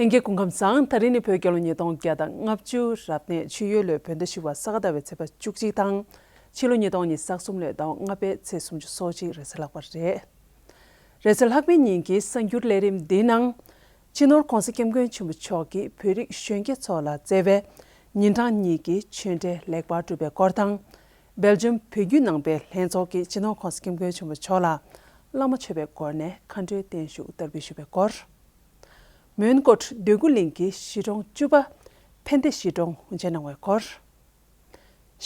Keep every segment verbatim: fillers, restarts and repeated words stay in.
ལྷན་རྒྱས་སྐུ་ཁམས་བཟང་། ད་རིང་ནི་བོད་རྒྱལ་ལོ་ཉིས་སྟོང་བརྒྱ་དང་ལྔ་བཅུ་རབ་གནས་ཆུ་ཡོས་ལོའི་བོད་ཟླ་བཞི་པ་ས་ག་ཟླ་བའི་ཚེས་པ་བཅུ་གཅིག་དང་། ཕྱི་ལོ་ཉིས་སྟོང་ཉི་ཤུ་རྩ་གསུམ་ལོའི་ཟླ་བ་ལྔ་པའི་ཚེས་སུམ་ཅུ་སོ་གཅིག་རེས་གཟའ་ལྷག་པ་རེད། རེས་གཟའ་ལྷག་པའི་ཉིན་གྱི་གསར་འགྱུར་ལས་རིམ་འདིའི་ནང་། སྤྱི་ནོར་༧གོང་ས་༧སྐྱབས་མགོན་ཆེན་པོ་མཆོག་གིས་བོད་རིགས་གཞོན་སྐྱེས་ཚོ་ལ་བསྩལ་བའི་ཉིན་གྲངས་གཉིས་ཀྱི་ཆོས་འབྲེལ་ལེགས་པར་གྲུབ་པའི་སྐོར་དང་། སྦེལ་ཇམ་བོད་བརྒྱུད་ནང་པའི་ལྷན་ཚོགས་ཀྱིས་སྤྱི་ནོར་༧གོང་ས་༧སྐྱབས་མགོན་ཆེན་པོ་མཆོག་ལ་བླ་མ་མཆོད་པའི་སྒོ་ནས་མཁའ་འགྲོའི་བརྟན་བཞུགས་བསྟར་འབུལ་ཞུས་པའི་སྐོར། མོན་གྷོ་འདོད་རྒུ་གླིང་གི་གཞིས་གྲོང་བཅུ་པ་ཕན་བདེ་གཞིས་གྲོང་དབུ་འབྱེད་གནང་བའི་སྐོར།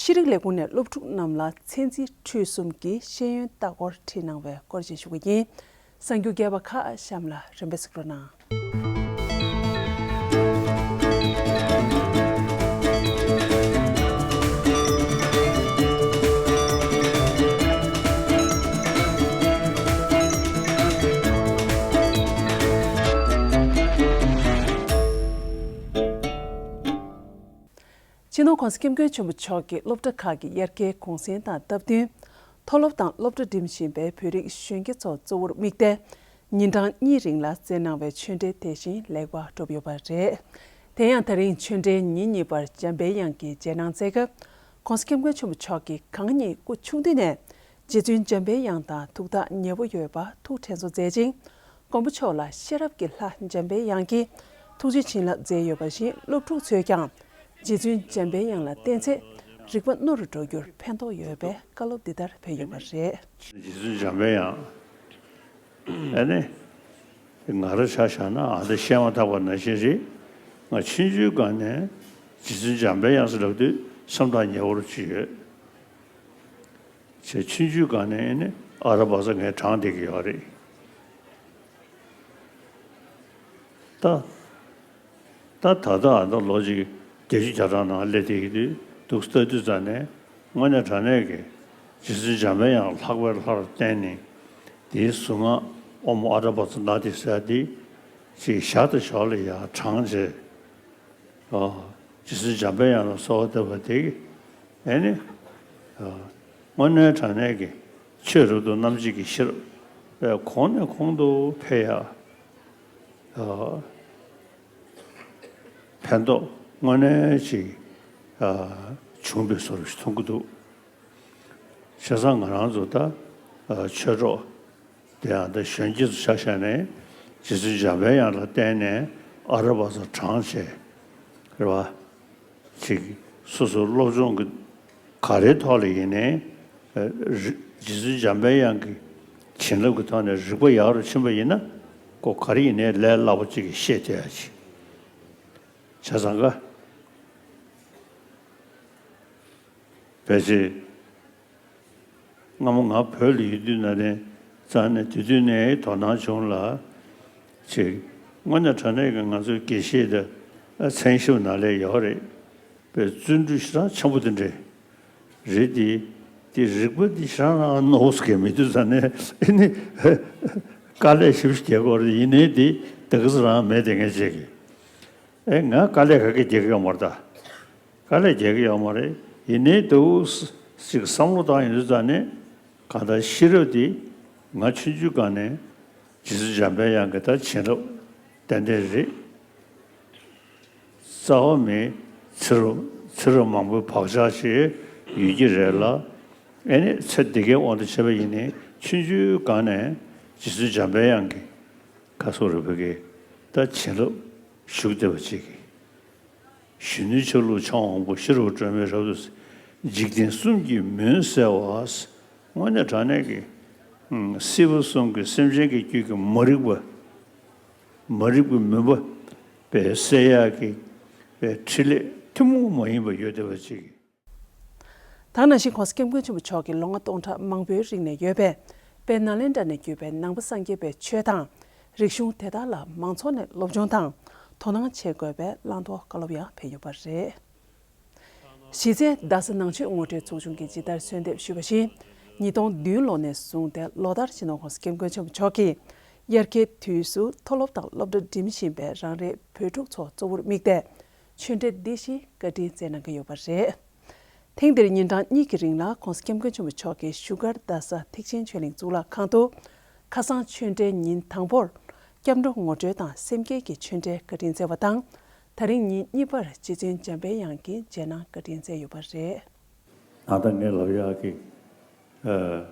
ཤེས་རིག་ལས་ཁུངས་ནས་སློབ་ཕྲུག་རྣམས་ལ་ཚན་རྩིས་ཁྲོད་གསུམ་གྱི་ཤེས་ཡོན་ལྟ་སྐོར་ཁྲིད་གནང་བའི་སྐོར་བཅས་ཞུ་གི་ཡིན། གསར་འགྱུར་རྒྱས་པ་ཁག་གཤམ་ལ་རིམ་པས་གཟིགས་རོགས་གནང་། སྤྱི་ནོར་༧གོང་ས་༧སྐྱབས་མགོན་ཆེན་པོ་མཆོག་གིས་སློབ་གྲྭ་ཁག་གི་དབྱར་ཁའི་གུང་སེང་དང་སྟབས་བསྟུན། མཐོ་སློབ་དང་སློབ་གྲྭ་འགྲིམ་བཞིན་པའི་བོད་རིགས་གཞོན་སྐྱེས་ཚོ་གཙོ་བོར་དམིགས་ཏེ། ཉིན་གྲངས་གཉིས་རིང་ལ་བསྩལ་གནང་བའི་ཆོས་འབྲེལ་དེ་བཞིན་ལེགས་པར་གྲུབ་ཡོད་པ་རེད། དེ་ཡང་ད་རིང་ཆོས་འབྲེལ་ཉིན་གཉིས་པར་འཇམ་དཔལ་དབྱངས་ཀྱིས་རྗེས་གནང་སྩལ་སྐབས། ༸གོང་ས་༸སྐྱབས་མགོན་ཆེན་པོ་མཆོག་གིས་གང་ཉིད་སྐུ་ཆུང་དུས་ནས་རྗེ་བཙུན་འཇམ་དཔལ་དབྱངས་དང་ཐུགས་ཐག་ཉེ་བོ་ཡོད་པ་ཐུགས་དྲན་གསོ་མཛད་ཅིང་། མགོན་པོ་མཆོག་ལ་ཤེས་རབ་ཀྱི་ལྷ་འཇམ་དཔལ་དབྱངས་ཀྱིས་ཐུགས་རྗེ་བྱིན་རླབས་མཛད་ཡོད་པ་བཞིན། སློབ་ཕྲུག་ཚོས་ཀྱང་རྗེ་བཙུན་འཇམ་དཔལ་དབྱངས་ལ་བསྟེན་ཚེ་རིག་པ་རྣོ་རུ་འགྲོ་རྒྱུར་ཕན་ཐོགས་ཡོད་པའི་བཀའ་སློབ་འདི་ལྟར་ཕེབས་ཡོད་པ་རེད། རྗེ་བཙུན་འཇམ་དཔལ་དབྱངས། ཨ་ནི། ང་རང་ཆ་བཞག་ན་ཨ་ད་བཤད་མ་ཐག་པ་ནང་བཞིན་རེད། ང་ཆུང་ཆུང་སྒང་ནས་རྗེ་བཙུན་འཇམ་དཔལ་དབྱངས་ཟེར་ལབ་དུས་སེམས་ཐག་ཉེ་བོ་ཅིག་ཡོད། བྱས་ཆུང་ཆུང་སྒང་ནས་ཨ་ནི་ཨ་ར་བ་ས་ངས་དྲངས་བསྡད་ཀྱི་ཡོད་རེད། ད། ད་ད་ལྟ་ཨ་ད་ལོ་གཅིག་བརྒྱད་ཅུ་གྱ་གྲངས་ནང་སླེབས་བསྡད་ཀྱི་དུས་འདུག་ལྟ་དུས་ཙ་ནས་དངོས་གནས་དྲང་གནས་ཀྱི་རྗེ་བཙུན་འཇམ་དཔལ་དབྱངས་ལྷག་པའི་ལྷར་བསྟེན་ནས་དེའི་གཟུངས་སྔགས་ཨོཾ་ཨ་ར་བ་ཙ་ན་དྷཱིཿཟེར་དེ་ཅིག་ཞར་དང་ཞོར་ལ་ཡར་བགྲངས་བྱས། ཨ། རྗེ་བཙུན་འཇམ་དཔལ་དབྱངས་ལ་གསོལ་བ་བཏབ་པ་དེ་ཨེ་ནི། ཨ། དངོས་གནས་དྲང་གནས་ཀྱི་ཆོས་རབ་ཏུ་རྣམ་འབྱེད་ཀྱི་ཤེས་རབ་པས་གོང་ནས་གོང་དུ་འཕེལ་ཡག་ཨ། ཕན་ཐོགས་དངོས་གནས་ཅིག་ཨ། བྱུང་བའི་བཟོ་འདྲ་ཞིག་མཐོང་གི་འདུག་བྱས་ཙང་ང་རང་ཚོ་ད་ཨ། ཆོས་གྲོགས་དེ་ཡང་ད་གཞོན་སྐྱེས་ཚོ་ཆ་བཞག་ནས་རྗེ་བཙུན་འཇམ་དཔལ་དབྱངས་ལ་བརྟེན་ནས་ཨ་ར་བ་ཙ་དྲངས་བྱས་རེད་བ། ཅིག་སོ་སོའི་སློབ་སྦྱོང་གི་ག་རེའི་ཐོག་ལ་ཡིན་ནའི་རི། རྗེ་བཙུན་འཇམ་དཔལ་དབྱངས་ཀྱི་བྱིན་རླབས་ཀྱི་ཐོག་ནས་རིག་པ་ཡག་རུ་ཕྱིན་པ་ཡིན་ན་ཁོ་ག་རེ་ཡིན་ནའི་ལས་སླ་པོ་ཅིག་གིས་ཤེས་ཐུབ་ཡག་ཅིག་བྱས་ཙང་ཀ་ཕལ་ཆེར་སྔ་མོ་ང་བོད་ལ་ཡོད་དུས་ན་རེ་རྩ་ནས་དེ་དུས་ནས་དོ་སྣང་བྱུང་ལ། ཅིག་དངོས་གནས་དྲང་གནས་ཀྱི་ང་ཚོའི་དགེ་བཤེས་དང་མཚན་ཞབས་ནང་ལས་ཡོད་རེད། པའི་བརྩོན་འགྲུས་ཞེ་དྲག་ཆེན་པོ་དེ་འདྲས་རེད་དེ། དེ་རིག་པ་འདི་ཞེ་དྲག་རང་རྣོ་བོ་ཟེར་མཁན་མི་འདུག་ཟེར་ནས་ཨེ་ནི་དཀའ་ལས་ཞེ་པོ་ཞིག་རྒྱག་གི་ཡོད་རེད། ཡིན་ནའི་དེ་དེ་ག་ཚོད་རང་མེད་དེ་ངས་བྱེད་ཀྱི། ཨེ་ང་དཀའ་ལས་ག་གེ་རྒྱག་གི་ཡོད་མ་རེད་ད། དཀའ་ལས་རྒྱག་གི་ཡོད་མ་རེད། ཡིན་ནའི་དེ་ཅིག་བསམ་བློ་བཏང་ཡོང་དུས་ཙ་ནས་གང་ལྟར་ཤེས་རབ་དེ་ང་ཆུང་ཆུང་སྒང་ནས་རྗེ་བཙུན་འཇམ་དཔལ་དབྱངས་ཀྱི་ད་བྱིན་རླབས་ཏན་ཏན་རེད། རྩ་བ་མེད་ཚེ་རབས་ཚེ་རབས་མང་པོའི་བག་ཆགས་ཤིག་ཡོད་ཀྱི་རེད་ལ། ཨེ་ནི་ཚེ་འདི་གའི་དབང་དུ་བྱས་པ་ཡིན་ནའི་ཆུང་ཆུང་སྒང་ནས་རྗེ་བཙུན་འཇམ་དཔལ་དབྱངས་ཀྱི་ཁ་སོ་རུ་བོད་ཀྱི་ད་བྱིན་རླབས་ཞུགས་བསྡད་པ་ཅིག་གིས། གཞོན་ནུའི་ཆ་ལུགས་འཆང་དབང་པོ། ཤེས་རབ་སྒྲོན་མེ་རབ་ཏུ་གསལ། འཇིག་རྟེན་གསུམ་གྱི་མུན་བསལ་བ། དངོས་གནས་དྲང་གནས་ཀྱི་སྲིད་པ་གསུམ་གྱི་སེམས་ཅན་གྱི་རྒྱུད་ཀྱི་མ་རིག་པ། མ་རིག་པའི་མུན་པ་པའི་སེལ་ཡག་གི་པའི་ཕྲིན་ལས་ཐུན་མོང་མ་ཡིན་པ་ཡོད་བསྡད་པ་ཅིག་གིས། ད་ག་ནང་བཞིན་༸གོང་ས་༸སྐྱབས་མགོན་ཆེན་པོ་མཆོག་གིས་ལོ་ངོ་སྟོང་ཕྲག་མང་པོའི་རིང་ནས་ཡོད་པའི་དཔལ་ནཱ་ལེནྡྲ་ནས་བརྒྱུད་པའི་ནང་པ་སངས་རྒྱས་པའི་ཆོས་དང་རིག་གཞུང་དེ་དག་ལ་མང་ཚོགས་ནས་སློབ་སྦྱོང་དང་དོ་སྣང་བྱེད་དགོས་པའི་བླང་དོར་བཀའ་སློབ་ཡང་ཕེབས་ཡོད་པ་རེད། གཞི་རྩའི་རྡ་ས་ནང་ཆོས་ངོ་སྤྲོད་ཚོགས་ཆུང་གིས་ཇི་ལྟར་གསོལ་འདེབས་ཞུས་པ་བཞིན། ཉིས་སྟོང་བདུན་ལོ་ནས་བཟུང་སྟེ་ལོ་ལྟར་སྤྱི་ནོར་༸གོང་ས་༸སྐྱབས་མགོན་ཆེན་པོ་མཆོག་གིས་དབྱར་ཁའི་དུས་སུ་མཐོ་སློབ་དང་སློབ་གྲྭ་འགྲིམ་བཞིན་པའི་རང་རེའི་བོད་ཕྲུག་ཚོ་གཙོ་བོར་དམིགས་ཏེ། ཆོས་འབྲེལ་འདི་བཞིན་བཀའ་དྲིན་སྩལ་གནང་གི་ཡོད་པ་རེད། ཐེངས་འདིར་ཉིན་གྲངས་གཉིས་ཀྱི་རིང་ལ་༸གོང་ས་༸སྐྱབས་མགོན་ཆེན་པོ་མཆོག་གིས་བཞུགས་སྒར་རྡ་ས་ཐེག་ཆེན་ཆོས་གླིང་གཙུག་ལག་ཁང་དུ། ཁ་སང་ཆོས་འབྲེལ་ཉིན་དང་པོར། སྐྱབས་འགྲོ་ངོ་སྤྲོད་དང་སེམས་བསྐྱེད་ཀྱི་ཆོས་འབྲེལ་བཀའ་དྲིན་སྩལ་བ་དང་། ད་རིང་ཉིན་གཉིས་པར་རྗེ་བཙུན་འཇམ་དཔལ་དབྱངས་ཀྱི་རྗེས་གནང་བཀའ་དྲིན་སྩལ་ཡོད་པ་རེད། ད་ལྟ་ངས་ལབ་ཡག་གི། ཨ།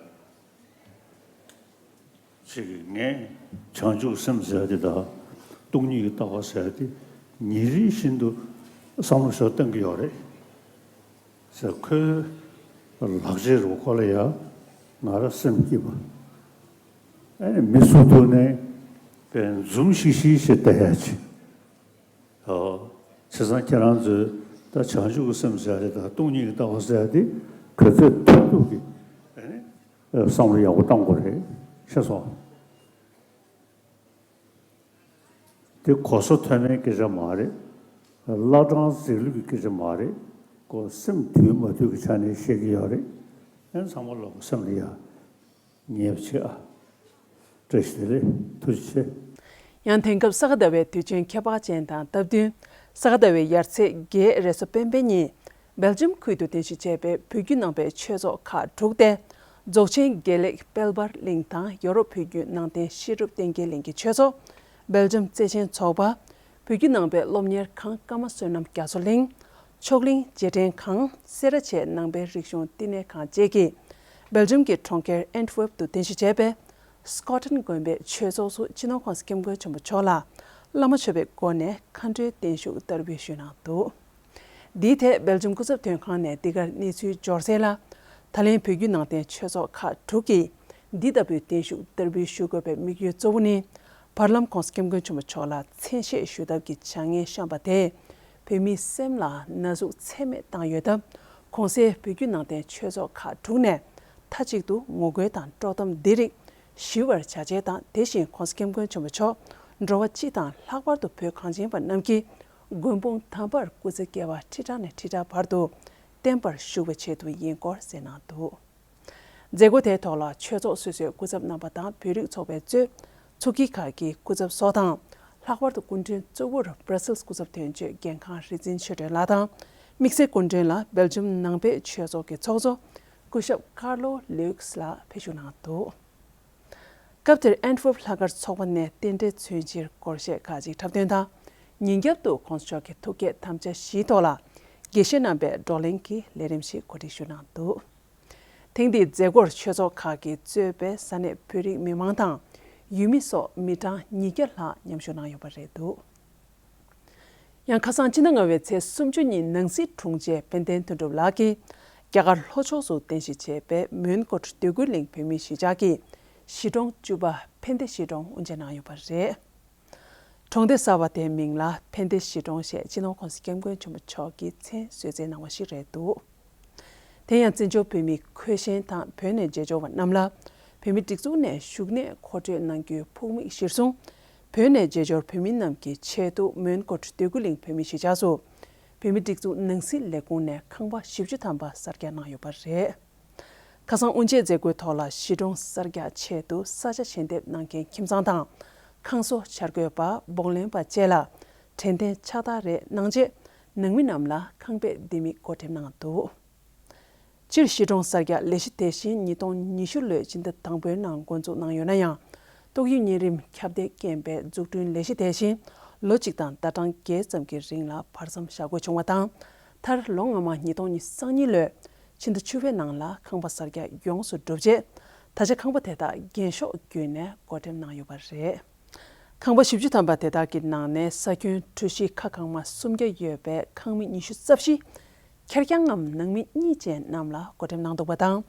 ཅིག་ངས་བྱང་ཆུབ་སེམས་ཟེར་ཡ་དེ་དང་སྟོང་ཉིད་ཀྱི་ལྟ་བ་ཟེར་ཡ་དེ་ཉིན་རེ་བཞིན་དུ་བསམ་བློ་ཞིག་གཏོང་གི་ཡོད་རེད་ཟེར། ཁོའི་ལག་ཆའི་རོ་ཁོ་ལ་ཡ་ང་རང་སེམས་སྐྱིད་པ། ཨ་ནི་མི་སུ་ཐུག་ནས་པའི་འཛུམ་ཤིག་ཤིག་བྱེད་བསྡད་ཡ་ཅིག། ཨོ། བྱས་ཙང་ཁྱེད་རང་ཚོས་ད་བྱང་ཆུབ་ཀྱི་སེམས་ཟེར་ཡ་དེ་དང་སྟོང་ཉིད་ཀྱི་ལྟ་བ་ཟེར་ཡ་དེ་ག་ཚོད་ཐུབ་ཐུབ་ཀྱིས་ཨ་ནི་བསམ་བློ་ཡག་པོ་གཏོང་དགོས་རེད། ཤེས་སོང་། དེ་གོ་ས་མཐོ་དམན་སྐད་ཆ་མ་རེད། བླ་བྲང་རྫིག་ལུགས་ཀྱི་སྐད་ཆ་མ་རེད། ཁོ་སེམས་དུལ་མ་དུལ་གྱི་ཆ་ནས་བཤད་ཀྱི་ཡོད་རེད། ཨ་ནི་ཚང་མ་ལོག་སེམས་ལ་ཡ། ཉེས་པ་ཆེ་ཨ། བཀྲ་ཤིས་བདེ་ལེགས། ཐུགས་རྗེ་ཆེ། ཡང་དེང་སྐབས་ས་ག་ཟླ་བའི་དུས་ཆེན་ཁྱད་པར་ཅན་དང་སྟབས་བསྟུན། ས་ག་ཟླ་བའི་ཡར་ཚེས་བརྒྱད་རེས་གཟའ་སྤེན་པའི་ཉིན། སྦེལ་ཇམ་ཁུལ་དུ་རྟེན་གཞི་བྱས་པའི་བོད་བརྒྱུད་ནང་པའི་ཆོས་ཚོགས་ཁག་དྲུག་སྟེ། རྫོགས་ཆེན་དགེ་ལེགས་དཔལ་འབར་གླིང་དང་ཡོ་རོབ་བོད་བརྒྱུད་ནང་བསྟན་ཤེས་རབ་བསྟན་རྒྱས་གླིང་གི་ཆོས་ཚོགས། སྦེལ་ཇམ་བརྩེ་ཆེན་ཚོགས་པ། བོད་བརྒྱུད་ནང་པའི་སློབ་གཉེར་ཁང་ཀརྨ་བསོད་ནམས་རྒྱ་མཚོ་གླིང་། མཆོག་གླིང་རྗེས་དྲན་ཁང་། སེ་ར་བྱེས་ནང་པའི་རིག་གཞུང་བསྟི་གནས་ཁང་བཅས་ཀྱིས། སྦེལ་ཇམ་གྱི་གྲོང་ཁྱེར་ཨན་ཊི་ཝེབ་ཏུ་རྟེན་གཞི་བྱས་པའི་སྐོ་ཊན་དགོན་པའི་ཆོས་ཚོགས་སུ་སྤྱི་ནོར་༸གོང་ས་༸སྐྱབས་མགོན་ཆེན་པོ་མཆོག་ལ་བླ་མ་མཆོད་པའི་སྒོ་ནས་མཁའ་འགྲོའི་བརྟན་བཞུགས་བསྟར་འབུལ་ཞུས་གནང་འདུག། འདིའི་ཐད་སྦེལ་ཇམ་སྐུ་ཚབ་དོན་ཁང་ནས་འདི་གར་གནས་ཚུལ་འབྱོར་གསལ་ལ། ད་ལན་བོད་བརྒྱུད་ནང་བསྟན་ཆོས་ཚོགས་ཁག་དྲུག་གིས་འདི་ལྟ་བུའི་བརྟན་བཞུགས་བསྟར་འབུལ་ཞུ་དགོས་པའི་དམིགས་ཡུལ་གཙོ་བོ་ནི། བར་ལམ་༸གོང་ས་༸སྐྱབས་མགོན་ཆེན་པོ་མཆོག་ལ་མཚན་ཤས་ཞུ་ཐབས་ཀྱི་བྱ་ངན་བཤམས་པ་དེས་བོད་མིའི་སེམས་ལ་ན་ཟུག་ཚད་མེད་བཏང་ཡོད་སྟབས། གོང་གསལ་བོད་བརྒྱུད་ནང་བསྟན་ཆོས་ཚོགས་ཁག་དྲུག་ནས་མཐའ་གཅིག་ཏུ་ངོ་རྒོལ་དང་དཀྲོག་གཏམ་འདི་རིགས་ཞི་བར་བྱ་ཆེད་དང་། དེ་བཞིན་༸གོང་ས་༸སྐྱབས་མགོན་ཆེན་པོ་མཆོག་འགྲོ་བ་སྤྱི་དང་ལྷག་པར་དུ་བོད་གངས་ཅན་པ་རྣམས་ཀྱི་མགོན་དཔུང་དམ་པར་སྐུ་ཚེ་བསྐལ་པ་ཁྲི་ཕྲག་ནས་ཁྲི་ཕྲག་བར་དུ་བརྟན་པར་བཞུགས་པའི་ཆེད་དུ་ཡིན་སྐོར་གསལ་གནང་འདུག། མཛད་སྒོ་དེའི་ཐོག་ལ་ཆོས་ཚོགས་སོ་སོའི་སྐུ་ཚབ་རྣམ་པ་དང་། བོད་རིགས་ཚོགས་པའི་གཙོས་ཚོགས་སྐྱིད་ཁག་གི་སྐུ་ཚབ་སོགས་དང་། ལྷག་པར་དུ་སྐུ་མགྲོན་གཙོ་བོར་སྦྲ་སིལ་སྐུ་ཚབ་དོན་གཅོད་རྒན་ཁང་རིག་འཛིན་ཆོས་སྒྲོན་ལགས་དང་། དམིགས་བསལ་སྐུ་མགྲོན་ལ་སྦེལ་ཇམ་ནང་པའི་ཆོས་ཚོགས་ཀྱི་ཚོགས་གཙོ་སྐུ་ཞབས་ཀར་ལོ་ལིའུ་ཁས་ལགས་ཕེབས་བཞུགས་གནང་འདུག། སྐབས་དེར་ཨན་ཊི་ཝེབ་ལྷག་དཀར་ཚོགས་པ་ནས་རྟེན་འབྲེལ་མཚོན་ཕྱིར་སྒོར་གཞས་ཁག་ཅིག་འཁྲབ་སྟོན་དང་། ཉིན་རྒྱབ་ཏུ་༸གོང་ས་མཆོག་གི་ཐུགས་བསྐྱེད་དམ་བཅའ་བཞིའི་ཐོག་ལ་དགེ་བཤེས་རྣམ་པའི་བགྲོ་གླེང་གི་ལས་རིམ་ཞིག་གོ་སྒྲིག་ཞུས་གནང་འདུག། ཐེངས་འདིའི་མཛད་སྒོར་ཆོས་ཚོགས་ཁག་གིས་གཙོས་པའི་ས་གནས་བོད་རིགས་མི་མང་དང་ཡུལ་མི་སོགས་མི་གྲངས་ཉིས་བརྒྱ་ལྷག་མཉམ་ཞུགས་གནང་ཡོད་པ་རེད་འདུག། ཡང་ཁ་སང་ཕྱི་ཟླ་ལྔ་བའི་ཚེས་སུམ་ཅུ་ཉིན་ནང་སྲིད་དྲུང་ཆེ་དཔལ་ལྡན་དོན་གྲུབ་ལགས་ཀྱིས་རྒྱ་གར་ལྷོ་ཕྱོགས་སུ་རྟེན་གཞི་བྱས་པའི་མོན་གྷོ་འདོད་རྒུ་གླིང་བོད་མིའི་གཞིས་ཆགས་ཀྱི་གཞིས་གྲོང་བཅུ་པ་ཕན་བདེ་གཞིས་གྲོང་དབུ་འབྱེད་གནང་ཡོད་པ་རེད། གྲོང་སྡེ་གསར་པ་དེའི་མིང་ལ་ཕན་བདེ་གཞིས་གྲོང་ཞེས་སྤྱི་ནོར་༸གོང་ས་༸སྐྱབས་མགོན་ཆེན་པོ་མཆོག་གིས་མཚན་གསོལ་སྩལ་གནང་བ་ཞིག་རེད་འདུག། དེ་ཡང་བཙན་བྱོལ་བོད་མིའི་ཁོས་ཞེན་དང་བོད་ནས་མཇལ་འབྱོར་བ་རྣམས་ལ་བོད་མིའི་སྒྲིག་འཛུགས་ནས་བཞུགས་གནས་མཁོ་སྤྲོད་གནང་རྒྱུའི་ཕུགས་དམིགས་གཞིར་བཟུང་། བོད་ནས་མཇལ་འབྱོར་བོད་མི་རྣམས་ཀྱི་ཆེད་དུ་མོན་གྷོ་འདོད་རྒུ་གླིང་བོད་མིའི་གཞིས་ཆགས་སུ་བོད་མིའི་སྒྲིག་འཛུགས་ནང་སྲིད་ལས་ཁུངས་ནས་ཁང་པ་བཞི་བཅུ་ཐམ་པ་གསར་རྒྱག་གནང་ཡོད་པ་རེད། ཁ་སང་དབུ་འབྱེད་མཛད་སྒོའི་ཐོག་ལ་གཞིས་གྲོང་གསར་རྒྱག་ཆེད་དུ་ས་ཆ་ཞལ་འདེབས་གནང་མཁན་ཁྱིམ་ཚང་དང་། ཁང་བཟོ་འཆར་འགོད་པ། སྦོང་ལེན་པ་བཅས་ལ་དྲན་རྟེན་ཕྱག་རྟགས་རེ་གནང་རྗེས། ནང་མི་རྣམས་ལ་ཁང་པའི་ལྡེ་མིག་སྒོ་འགྲེམས་གནང་འདུག། སྤྱིར་གཞིས་གྲོང་གསར་རྒྱག་ལས་གཞི་དེ་བཞིན་ཉིས་སྟོང་ཉི་ཤུ་ལོའི་སྤྱི་ཟླ་དང་པོའི་ནང་འགོ་འཛུགས་གནང་ཡོད་ན་ཡང་། ཏོག་དབྱིབས་གཉན་རིམས་ཁྱབ་གདལ་རྐྱེན་པས་འཛུགས་སྐྲུན་ལས་གཞི་དེ་བཞིན་ལོ་གཅིག་དང་ཟླ་གྲངས་བརྒྱད་ཙམ་གྱི་རིང་ལ་བར་མཚམས་བཞག་དགོས་བྱུང་བ་དང་། མཐར་ལོ་སྔ་མ་ཉིས་སྟོང་ཉི་ཤུ་རྩ་གཉིས་ལོའི་ཕྱི་ཟླ་བཅུ་པའི་ནང་ལ་ཁང་པ་གསར་རྒྱག་ཡོངས་སུ་གྲུབ་རྗེས། ད་ཆ་ཁང་པ་དེ་དག་རྒྱན་ཤོག་བརྒྱུད་ནས་སྒོ་འགྲེམས་གནང་ཡོད་པ་རེད། ཁང་པ་བཞི་བཅུ་ཐམ་པ་དེ་དག་གི་ནང་ནས་ས་ཁྱོན་གྲུ་བཞི་ཁ་གང་མ་སུམ་བརྒྱ་ཡོད་པའི་ཁང་མིག་ཉི་ཤུ་རྩ་བཞི། ཁེར་རྐྱང་ངམ་ནང་མི་གཉིས་ཅན་རྣམས་ལ་སྒོ་འགྲེམས་གནང་འདུག་པ་དང་།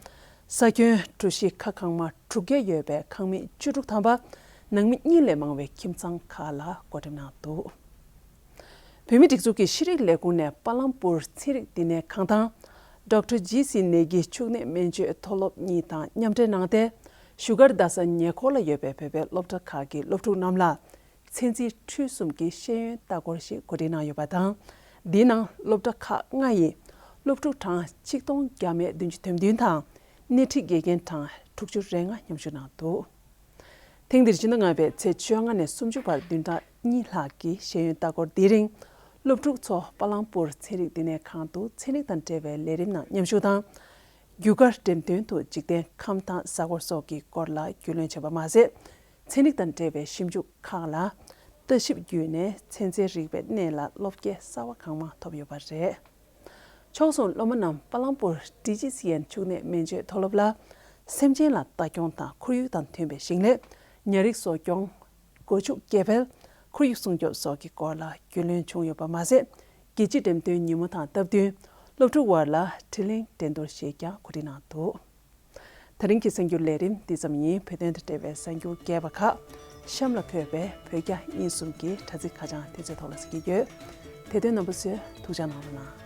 ས་ཁྱོན་གྲུ་བཞི་ཁ་གང་མ་དྲུག་བརྒྱ་ཡོད་པའི་ཁང་མིག་བཅུ་དྲུག་ཐམ་པ་ནང་མི་གཉིས་ལས་མང་བའི་ཁྱིམ་ཚང་ཁག་ལ་སྒོ་འགྲེམས་གནང་འདུག། བོད་མིའི་སྒྲིག་འཛུགས་ཀྱི་ཤེས་རིག་ལས་ཁུངས་ནས་པ་ལམ་པུར་ཚན་རིག་བསྟི་གནས་ཁང་དང་། ཌོག་ཊར་ཇི་སི་ནེ་གི་ཕྱུགས་ནད་སྨན་བཅོས་མཐོ་སློབ་གཉིས་དང་མཉམ་འབྲེལ་གནང་སྟེ། བཞུགས་སྒར་རྡ་ས་ཉེ་འཁོར་ལ་ཡོད་པའི་བོད་པའི་སློབ་གྲྭ་ཁག་གི་སློབ་ཕྲུག་རྣམས་ལ། ཚན་རྩིས་འཕྲུལ་གསུམ་གྱི་ཤེས་ཡོན་ལྟ་སྐོར་ཞིག་གོ་སྒྲིག་གནང་ཡོད་པ་དང་། འདིའི་ནང་སློབ་གྲྭ་ཁག་ལྔ་ཡི་སློབ་ཕྲུག་གྲངས་ཆིག་སྟོང་བརྒྱ་མེད་བདུན་ཅུ་དོན་བདུན་དང་། སྣེ་ཁྲིད་དགེ་རྒན་གྲངས་དྲུག་ཅུ་རེ་ལྔ་མཉམ་ཞུགས་གནང་འདུག། ཐེངས་འདིར་སྤྱི་ཟླ་ལྔ་པའི་ཚེས་བཅོ་ལྔ་ནས་སུམ་ཅུ་བར་བདུན་ཕྲག་གཉིས་ལྷག་གི་ཤེས་ཡོན་ལྟ་སྐོར་འདིའི་རིང་། སློབ་ཕྲུག་ཚོ་པ་ལམ་པུར་ཚན་རིག་བསྟི་གནས་ཁང་དུ་ཚན་རིག་དང་འབྲེལ་བའི་ལས་རིམ་ནང་མཉམ་ཞུགས་དང་། རྒྱུ་སྐར་འགྲེམས་སྟོན་དུ་འཇིག་རྟེན་ཁམས་དང་གཟའ་འཁོར་སོགས་ཀྱི་སྐོར་ལ་རྒྱུས་ལོན་བྱས་པ་མ་ཟད། ཚན་རིག་དང་འབྲེལ་བའི་ཞིབ་འཇུག་ཁག་ལ་ལྟ་ཞིབ་བརྒྱུད་ནས་ཚན་རྩལ་རིག་པའི་གནས་ལ་བློ་སྐྱེད་གསར་བ་གང་མང་ཐོབ་ཡོད་པ་རེད། ཕྱོགས་མཚུངས་སློབ་མ་རྣམས་པ་ལང་པུར་ཌི་ཇི་སི་ཨེན་ཕྱུགས་ནད་སྨན་བཅོས་མཐོ་སློབ་ལ་སེམས་ཅན་ལ་ལྟ་སྐྱོང་དང་ཁོར་ཡུག་དང་མཐུན་པའི་ཞིང་ལས། ཉ་རིགས་གསོ་སྐྱོང་། སྒོ་ཕྱུགས་སྐྱེ་འཕེལ། ཁོར་ཡུག་སྲུང་སྐྱོབ་སོགས་ཀྱི་སྐོར་ལ་རྒྱུས་ལོན་བྱུང་ཡོད་པ་མ་ཟད། རྒྱལ་སྤྱིའི་འགྲེམས་སྟོན་ཉིན་མོ་དང་སྟབས་བསྟུན་སློབ་ཕྲུག་དབར་ལ་དྲི་ལན་འགྲན་བསྡུར་ཞིག་ཀྱང་གོ་སྒྲིག་གནང་འདུག། དེ་རིང་གི་གསར་འགྱུར་ལས་རིམ་འདི་ཙམ་ཡིན། བོད་དོན་དང་འབྲེལ་བའི་གསར་འགྱུར་རྒྱས་པ་ཁག་གཤམ་ལ་འཁོད་པའི་བོད་རྒྱ་དབྱིན་གསུམ་གྱི་དྲ་ཚིགས་ཁ་བྱང་དེ་ཚོའི་ཐོག་ལ་གཟིགས་ཀྱི་ཡོད། དེ་དོན་རྣམ་པ་ཚོས་ཐུགས་ཅག་གནང་རོགས་གནང་།